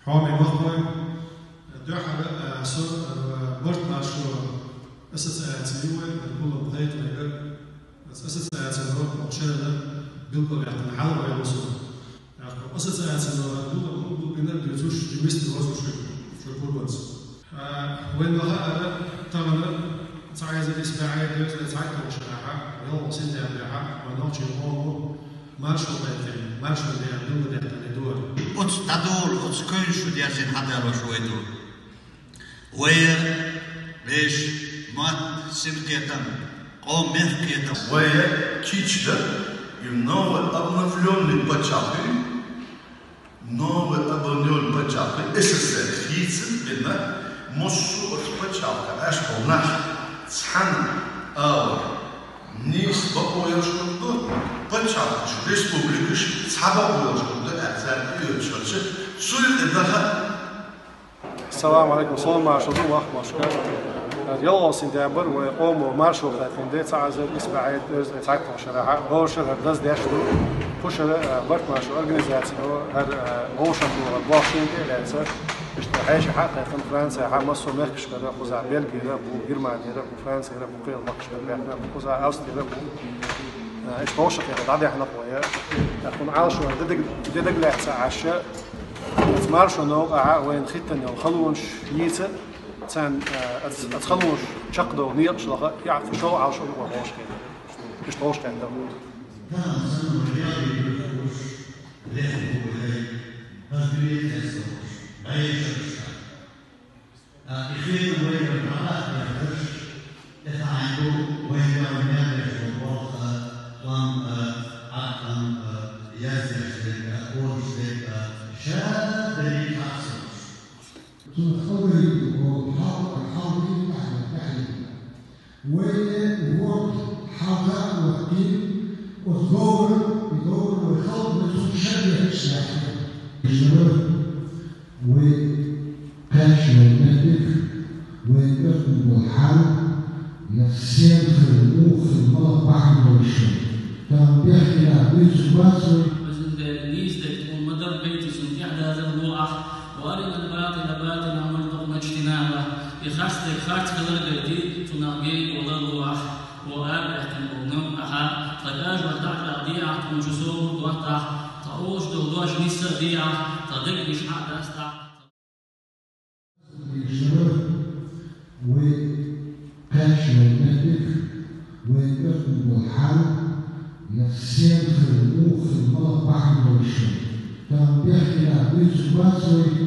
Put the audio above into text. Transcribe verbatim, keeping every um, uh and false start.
Хьоме махкой, дуьххьара, а, со, а, барт маршо ассоциаци ю вай, а, гулам кхайкхайга, ассоциаци ро шерана билгал яхтана хьалвай лусу. Ассоциаци ро гулам, гулбина дуьцуш, жимисти возу шу, шу курбанс. А, вай маха ара тагана цхьа эзар исбаьхьа деза цхьайтта шарахьа, ялгъа сентябряхьа, вай нохчий къомо маршо кхайкхай, маршо де билгал яхтана дуар. Оц дадул, оц кун шу дерзин хьадалош вайду. Вай, веш, мат, син кхетам, къом мех кхетам. Вай, кичда, и новый обновлённый пачахи, новый обновлённый пачахи, СССР хийцин бина, муссу оц пачахи, аш полнах, цхьана, ава. Нийса бакъо йолуш хӀума ду, пачхьалкхаш, республикаш цхьа бакъо йолуш хӀума ду, аьлла, цаьрга оьцуш хилча, цул тӀе даха. Ассаламу алейкум, салам маршалла ду вахмашка. Ялгъал сентябрь вай къомо маршо кхайкхина де, цхьа эзар исбаьхьа деза цхьайтта шарахьа, бовшар хӀара даздеш ду. Кхушара, а, барт маршо организаци ду, хӀара, а, вовшам ду, хӀара бохшин тӀе а лаьца. Иштта хьешахьа кхайкхина Францияхьа, массо мехкашкара, кхузахь Бельгера бу, Германера бу, Францера бу, кхел махкашкара баьхна бу, кхуза Австрера бу. А, иштта вовшахкхетар дӀадехна вай. Тахана Ӏалашо дедиг, дедиг лаьцна Ӏаш, маршо новкъахьа вайна хӀиттина йолу халонаш йийца, царна, а, ац, ац халонаш чекхдовла некъаш лаха, яхь шов Ӏалашо вай вовшахкхетар. Иштта вовшахкхетар. Тахана санна вай яхь лехна бу вай, хаза дуьне тӀе а сохуш, бӀешераш. А, и хенан вайгара дӀабахка дерш, тӀетаьӀна ду вайн вай мел беш болу болх а, тӀом а, Ӏаткъам а, яздеш дерг а, олуш дерг а, ша дерриг хьакъ ца луш. Цунах хӀаллакдина болу хьал, хьал дийна тӀаьхьа, тӀаьхьа. Вай ворд хьалха а вахкийна, оцу говран, и говр вай халкъ вай цунна шаьш лаьтташ лаьхкина. Вай кхаьчна вай меттиг, вай кӀоьртан болу хьал, я сенахь, муха, малх бахьана долуш. Тахана бехкина дуьйцур бац вай. Везан Дела, нийса дерг тхуна ма-дарра байтазун тӀаьхьадазар ло ахь, ва аринал батӀила батӀилан вартазукъна ижтинабах. И харц дерг харц хилар гайти, цунах гена валар ло ахь. Ва ара бехкина болу нам ахьа, тхан ажор дӀа-дӀа дехьа, тхуна чу совгӀат доттахь, тхан олуш долу дош нисса а дехьа, тхан дегнаш хьа а дастахь. Вай кхаьчна вай меттиг, вай кӀоьртан болу хьал, я сенахь, муха, малх бахьана долуш. Тахана бехкина дуьйцур бац вай.